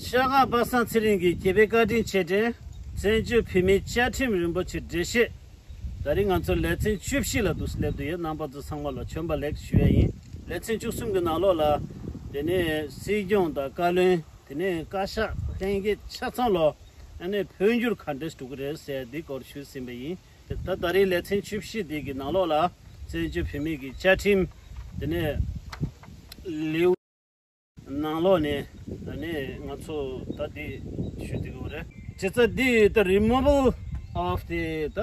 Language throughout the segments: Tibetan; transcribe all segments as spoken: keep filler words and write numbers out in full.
ཤར་ཁང་པ་སངས་ཚེ་རིང་གི་རྒྱལ་བའི་བཀའ་དྲིན་རྗེས་དྲན། བཙན་བྱོལ་བོད་མིའི་བཅའ་ཁྲིམས་རིན་པོ་ཆེ་འགྲེལ་བཤད། ད་རིང་ང་ཚོ་ལེ་ཚན་བཅུ་བཞི་ལ་འདུག་སླེབས་དུ་ཡོད། རྣམ་པ་ཚོ་ཚང་མ་ལ་བྱོན་པ་ལེགས་ཞུ་ཡ་ཡིན། ལེ་ཚན་བཅུ་གསུམ་གྱི་ནང་ལོགས་ལ། དེ་ནས་སྲིད་སྐྱོང་དང་བཀའ་བློན། དེ་ནས་བཀའ་ཤག་ལྷན་རྒྱས་ཆ་ཚང་ལོ། ཨ་ནས་འཕོ་འགྱུར་ག་འདྲས་འགྲོ་གི་རེད་ཟེར་འདི་སྐོར་ཞུས་ཟིན་པ་ཡིན། ད་ད་རེས་ལེ་ཚན་བཅུ་བཞི་དེ་གི་ནང་ལོགས་ལ་བཙན་བྱོལ་བོད་མི་གི་བཅའ་ཁྲིམས། དེ་ནས་ལེའུ་ནང་ལོགས་ནས། ད་ནས་ང་ཚོ་ད་འདི་ཞུ་འདི་གོ་རེད། བྱས་ཙང་འདི་ད་removal of the ད་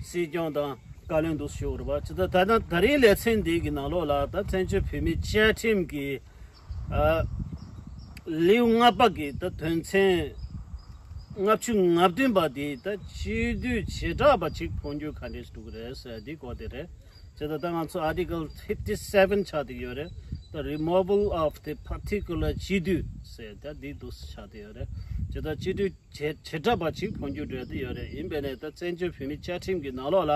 སྲིད་སྐྱོང་དང་བཀའ་བློན་འདུག་ཞུ་རེད་པ། བྱས་ཙང་ད་ད་ད་རེས་ལེ་ཚན་འདི་གི་ནང་ལོགས་ལ་ད་བཙན་བྱོལ་བོད་མི་བཅའ་ཁྲིམས་ཀྱི་ཨ། ལེའུ་ལྔ་པ་གི་ད་དོན་ཚན་ལྔ་བཅུ་ང་བདུན་པ་དེ་ད་སྤྱི་འཐུས་བྱེ་བྲག་པ་ཅིག་འཕོ་འགྱུར་ག་འདྲས་འགྲོ་གི་རེད་ཟེར་འདི་གོ་དེ་རེད། བྱས་ཙང་ད་ང་ཚོ་Article fifty seven ཆགས་བསྡད་ཡོད་རེད། ད་removal of the particular སྤྱི་འཐུས་ཟེར་ད་འདི་འདུག་ཆགས་བསྡད་ཡོད་རེད། བྱས་ཙང་སྤྱི་འཐུས་བྱེ་བྱེ་བྲག་པ་ཅིག་འཕོ་འགྱུར་འགྲོ་ཡ་དེ་ཡོད་རེད། ཡིན་པས་ནས་ད་བཙན་བྱོལ་བོད་མི་བཅའ་ཁྲིམས་ཀྱི་ནང་ལོགས་ལ་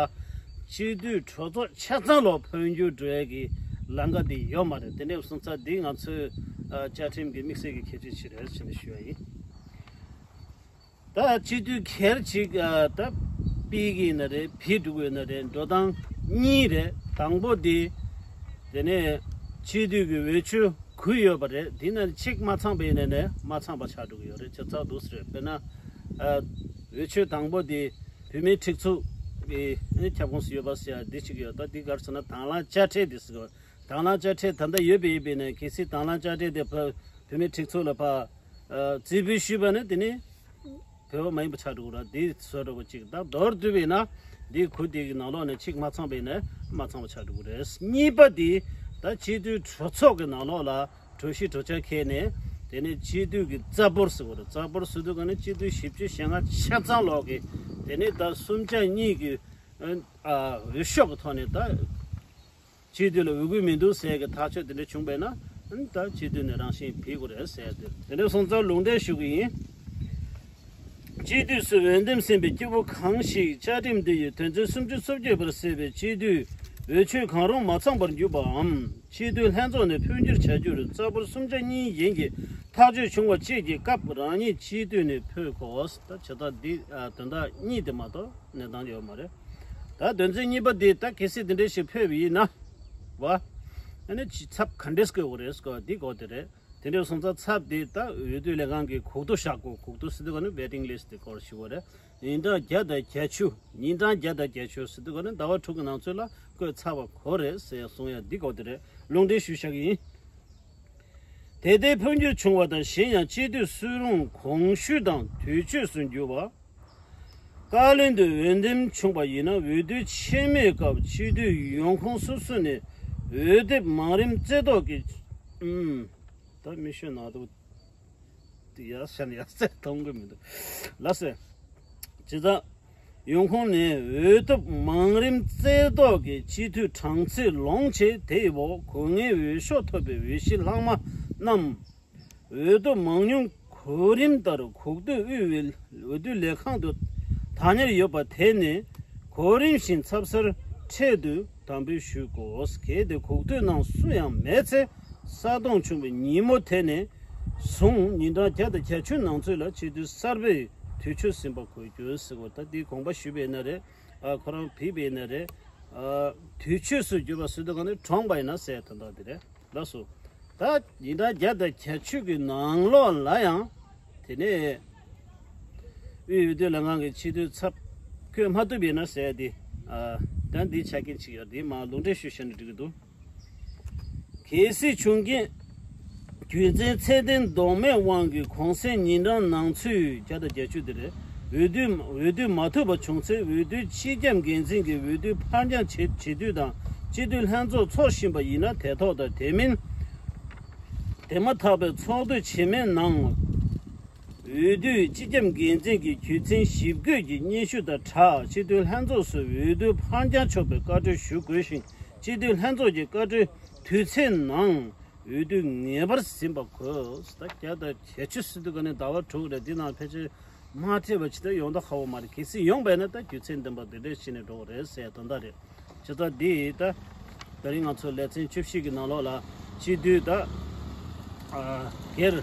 སྤྱི་འཐུས་གྲོས་ཚོགས་ཆ་ཚང་ལོ་འཕོ་འགྱུར་འགྲོ་ཡ་གི་ལམ་ཁ་དེ་ཡོད་མ་རེད། དེ་འདྲ་སོང་ཙང་འདི་ང་ཚོའི་ཨ་བཅའ་ཁྲིམས་ཀྱི་དམིགས་བསལ་གྱི་ཁྱད་ཆོས་ཅིག་རེད་ཟེར་ནས་ཞུ་ཡ་ཡིན། ད་སྤྱི་འཐུས་སྒེར་གཅིག་ཨ་ད་ཕུད་ཀྱི་ཡིན་ན་རེད། ཕུད་འགྲོ་གི་ཡོད་ན་རེད། འགྲོ་སྟངས་གཉིས་རེད། དང་པོ་དེ། དེ་ནས་སྤྱི་འཐུས་ཀྱི་འོས་ཆོས་དགུ་ཡོད་པ་རེད། དེ་ནས་གཅིག་མ་ཚང་པ་ཡིན་ན་ནས་མ་ཚང་པ་ཆགས་འགྲོ་གི་ཡོད་རེད། ཆ་ཚང་འདུག་ཟེར་རེད། དཔེར་ན། ཨ། འོས་ཆོས་དང་པོ་དེ་བོད་མིའི་སྒྲིག་འཛུགས་ཀྱི་ཁྱབ་ཁོངས་སུ་ཡོད་པ་ཟེར་ཡ་འདི་གཅིག་ཡོད། ད་འདི་ག་རེ་ཟེར་ན་དྭང་བླངས་དཔྱ་ཁྲལ་འདི་ཟེར་གི། དྭང་བླངས་དཔྱ་ཁྲལ་ད་ལྟ་ཡོད་པ་ཡིན་པས་ན་གལ་སྲིད་དྭང་བླངས་དཔྱ་ཁྲལ་དེ་བོད་བོད་མིའི་སྒྲིག་འཛུགས་ལ་ཕར་ཨ་རྩིས་འབུལ་ཞུས་པ་ན་དེ་ནི་བོད་པ་མ་ཡིན་པ་ཆགས་འགྲོ་གི་རེད། འདི་བཟོ་འདྲ་པོ་གཅིག་ད་མདོར་བསྡུས་པས་ན་འདི་གུ་འདི་གི་ནང་ལོགས་ནས་གཅིག་མ་ཚང་པས་ན་མ་ཚང་པ་ཆགས་འགྲོ་གི་རེད། གཉིས་པ་འདི་ད་སྤྱི་འཐུས་གྲོས་ཚོགས་ཀྱི་ནང་ལོགས་ལ་གྲོས་གཞི་གྲོས་འཆར་འཁྱེར་ནས། དེ་ནས་སྤྱི་འཐུས་ཀྱི་རྩ་འབོར་ཟེར་བ་རེད། རྩ་འབོར་ཟེར་དུས་ག་ནས་སྤྱི་འཐུས་བཞི་བཅུ་ཞེ་ལྔ་ཆ་ཚང་ལོག་གི། དེ་ནས་ད་གསུམ་ཆ་གཉིས་ཀྱི་ཨ་འོས་ཤོག་གི་ཐོག་ནས་ད་སྤྱི་འཐུས་ལ་འོས་འགན་མི་འདུག་ཟེར་གི་ཐག་གཅོད་དེ་འདྲ་བྱུང་བས་ན། ད་སྤྱི་འཐུས་ནས་རང་བཞིན་ཕུད་དགོས་རེད་ཟེར་ཏེ་དེ་འདྲ་སོང་ཙང་ལུང་འདྲེན་ཞུ་གི་ཡིན། སྤྱི་འཐུས་སུ་འོས་འདེམས་ཟིན་པའི་སྐྱེ་བོ་གང་ཞིག་བཅའ་ཁྲིམས་འདི་ཡི་དོན་ཚན་སུམ་ཅུ་སོ་བརྒྱད་པར་གསལ་བའི་སྤྱི་འཐུས་འོས་ཆོས་གང་རུང་མ་ཚང་བར་གྱུར་པའམ། སྤྱི་འཐུས་ལྷན་ཚོགས་ནས་འཕོ་འགྱུར་བྱ་རྒྱུར་རྩ་འབོར་གསུམ་ཆ་གཉིས་ཡན་གྱི་ཐག་གཅོད་བྱུང་བ་བཅས་ཀྱི་སྐབས་རང་ཉིད་སྤྱི་འཐུས་ནས་འཕོས་དགོས། ད་བྱེད་སྟངས་འདི་ཨ་དོན་དག་གཉིས་དེ་མ་གཏོགས་གནས་སྟངས་ཡོད་མ་རེད། ད་དོན་ཚན་གཉིས་པ་འདི་ད་གལ་སྲིད་འདི་འདྲ་ཞིག་འཕོས་པ་ཡིན་ན། བ། ཨ་ནི་ཚབ་ག་འདྲས་བཀོད་དགོས་རེད་ཟེར་གོ་འདི་གོ་དེ་རེད། དེ་འདྲ་སོང་ཙང་ཚབ་དེ་ད་འོས་བསྡུ་ལས་ཁང་གི་གོ་བསྡུར་བཞག་དགོས། གོ་བསྡུར་ཟེར་དུས་ག་ནི་waiting list དེ་སྐོར་ཞུ་དགོས་རེད། ཉིན་གྲངས་བརྒྱ་དང་བརྒྱད་ཅུ། ཉིན་གྲངས་བརྒྱ་དང་བརྒྱད་ཅུ་ཟེར་དུས་ག་ནི་ཟླ་བ་དྲུག་གི་ནང་ཚུད་ལ་བཀོད་ཚར་བ་གོ་རེད་ཟེར་གསུང་ཡ་འདི་གོ་དེ་རེད། ལུང་འདྲེན་ཞུ་བཞག་གི་ཡིན། དེ་ལྟའི་འཕོ་འགྱུར་བྱུང་བ་དང་གཞན་ཡང་སྤྱི་འཐུས་སུ་རུང་གོང་ཞུས་དང་དུས་ཆོས་སུ་འགྱུར་བ། བཀའ་བློན་དུ་འོས་འདེམས་བྱུང་བ་ཡིན་ན་འོས་བསྡུ་ཆེན་མོའི་སྐབས་སྤྱི་འཐུས་ཡོང་ཁུངས་སོ་སོ་ནས་འོས་འདེམས་མང་རིམ་རྩེ་གཏོགས་ཀྱི། ཨུམ། ད་མི་ཤོད་ན་འདུག་ཡ་ཤ་ནི་ཡ་ཚད་གཏོང་གི་མི་འདུག་ལ་ཟེར། ཇི་ལྟར། ཡོང་ཁུངས་ནས་འོས་ཐོབ་མང་རིམ་རྩེ་གཏོགས་ཀྱི་སྤྱི་འཐུས་གྲངས་ཚད་ལོངས་བྱས། དེའི་འོག་གོ་ངེས་འོས་ཤོག་ཐོབ་པའི་འོས་གཞི་ལྷག་མ་རྣམས། འོས་ཐོབ་མང་ཉུང་གོ་རིམ་ལྟར་གོ་བསྡུར་དབུས་འོས་བསྡུ་ལས་ཁང་དུ་བདག་གཉེར་ཡོད་པ་དེ་ནས་གོ་རིམ་བཞིན་ཚབ་གསར་འཕྲལ་དུ་དམ་འབུལ་ཞུ་དགོས། གལ་ཏེ་གོ་བསྡུར་གནང་སུ་ཡང་མེད་ཚེ། ས་སྟོང་བྱུང་བའི་ཉིན་མོ་དེ་ནས་བཟུང་ཉིན་གྲངས་བརྒྱ་དང་བརྒྱད་ཅུ་ནང་ཚུད་ལ་སྤྱི་འཐུས་གསར་པས་དུས་ཆོས་ཟིན་པ་དགོས་རྒྱུ་ཟེར་བ། ད་འདི་དགོངས་པ་ཞུས་པ་ཡིན་ན་རེད། ཨ་ཁོ་རང་ཕུད་པ་ཡིན་ན་རེད། ཨ་དུས་ཆོས་སུ་གྱུར་པ་ཟེར་དུས་ག་ནས་གྲོངས་པ་ཡིན་ན་ཟེར་དོན་དག་འདི་རེད། ལགས་སོ། ད་ཉིན་གྲངས་བརྒྱ་དང་བརྒྱད་ཅུ་གི་ནང་ལོགས་ལ་ཡང་དེ་ནས་དབུས་འོས་བསྡུ་ལྷན་ཁང་གི་སྤྱི་འཐུས་ཚབ་བསྐོས་མ་ཐུབ་པ་ཡིན་ན་ཟེར་ཏེ། ཨ་ད་འདི་ཆ་རྐྱེན་གཅིག་ཡོད། འདི་མ་ལུང་འདྲེན་ཞུ་བྱས་ནས་འགྲིག་གི་འདུག་གལ་སྲིད་བྱུང་རྐྱེན་རྒྱུ་མཚན་ཚད་ལྡན་ལྡོག་མེད་དབང་གིས་གོང་གསལ་ཉིན་གྲངས་ནང་ཚུད་བརྒྱ་དང་བརྒྱད་ཅུ་དེ་རེད། འོས་བསྡུ་འོས་བསྡུ་མ་ཐུབ་པ་བྱུང་ཚེ་འོས་བསྡུ་སྤྱི་ཁྱབ་འགན་འཛིན་གྱིས་འོས་བསྡུ་ཕར་འགྱངས་བྱེད་བྱེད་དུས་དང་སྤྱི་འཐུས་ལྷན་ཚོགས་ཚོགས་བཞིན་པ་ཡིན་ན་དེ་ཐོག་དང་དེ་མིན་དེ་མ་ཐག་པའི་ཚོགས་དུས་རྗེས་མའི་ནང་། འོས་བསྡུའི་སྤྱི་ཁྱབ་འགན་འཛིན་གྱིས་རྒྱུ་མཚན་ཞིབ་བཀོད་ཀྱི་སྙན་ཞུ་དང་སྦྲགས་སྤྱི་འཐུས་ལྷན་ཚོགས་སུ་འོས་བསྡུ་ཕར་འགྱངས་ཆོག་པའི་བཀའ་འཁྲོལ་ཞུ་དགོས་ཤིང་། སྤྱི་འཐུས་ལྷན་ཚོགས་ཀྱི་བཀའ་འཁྲོལ་དུས་ཚོད་ནང་འོས་བསྡུ་ངེས་པར་ཟིན་པ་དགོས། ད་བརྒྱ་དང་བརྒྱད་ཅུ་ཟེར་དུས་ག་ནས་ཟླ་བ་དྲུག་རེད། འདི་ནང་ཕལ་ཆེར་མ་ཁྲིད་པ་ཇི་ལྟར་ཡོང་ད་ཧ་བོ་མ་རེད། གལ་སྲིད་ཡོང་པས་ན་ད་རྒྱུ་མཚན་ལྡན་པ་འདི་འདྲས་བྱས་ནས་འགྲོ་གི་རེད་ཟེར་དོན་དག་རེད། ཇི་ལྟར་འདི་ད་ད་རིང་ང་ཚོ་ལེ་ཚན་བཅུ་བཞི་གི་ནང་ལོགས་ལ་སྤྱི་འཐུས་ད་ཨ་སྒེར་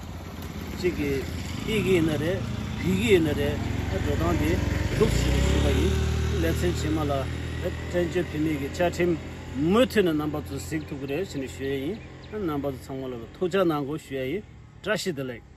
གཅིག་གིས་ཨི་གི་ཡིན་ན་རེད། བི་གི་ཡིན་ན་རེད། ཨ་འགྲོ་སྟངས་དེ་འདུག་ཟེར་ཞུས་པ་ཡིན། ལེ་ཚན་རྗེས་མ་ལ་ཨ་བཙན་བྱོལ་བོད་མིའི་གི་བཅའ་ཁྲིམས་མུ་མཐུད་ནས་རྣམ་པ་ཚོ་གཟིགས་ཐུབ་ཀྱི་རེད་ཟེར་ནས་ཞུ་ཡ་ཡིན། ཨ་རྣམ་པ་ཚོ་ཚང་མ་ལ་ཐུགས་ཅག་གནང་དགོས་ཞུ་ཡ་ཡིན། བཀྲ་ཤིས་བདེ་ལེགས།